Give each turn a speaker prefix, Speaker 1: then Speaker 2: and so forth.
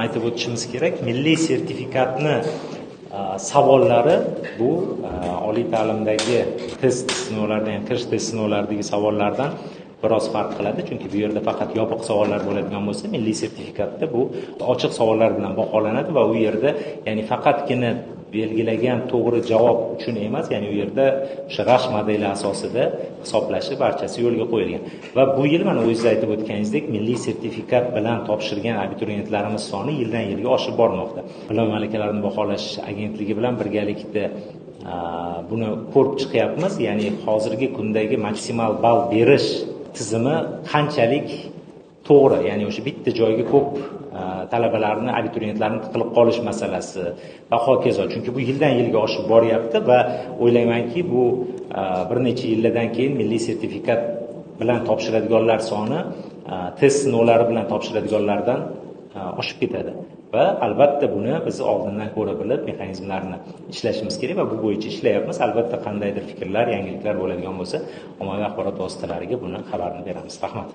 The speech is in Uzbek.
Speaker 1: aytib o'tishimiz kerak, milliy sertifikatni savollari bu oliy ta'limdagi test sinovlaridan, kirish test sinovlaridagi savollardan biroz farq qiladi, chunki bu yerda faqat yopiq savollar bo'ladigan bo'lsa, milliy sertifikatda bu ochiq savollar bilan baholanadi va u yerda, ya'ni faqatgina belgilagan to'g'ri javob uchun emas, ya'ni u yerda o'sha Rash modeli asosida hisoblashi barchasi yo'lga qo'yilgan. Va bu yil, mana o'zingiz aytib o'tganingizdek, milliy sertifikat bilan topshirgan abituriyentlarimiz soni yildan yilga oshib bormoqda. Bilim va malakalarni baholash agentligi bilan birgalikda buni ko'rib chiqyapmiz, ya'ni hozirgi kundagi maksimal ball berish tizimi qanchalik to'g'ri, ya'ni o'sha bitta joyga ko'p talabalarni, abituriyentlarni tiqilib qolish masalasi va hokazo. Chunki bu yildan yilga oshib boryapti va o'ylaymanki, bu bir necha yillardan keyin milliy sertifikat bilan topshiradiganlar soni test sinovlari bilan topshiradiganlardan oshib ketadi. Va albatta buni biz oldindan ko'ra bilib mexanizmlarni ishlashimiz kerak va bu bo'yicha ishlayapmiz. Albatta qandaydir fikrlar, yangiliklar bo'ladigan bo'lsa, ommaviy axborot vositalariga buni xabarini beramiz. Rahmat.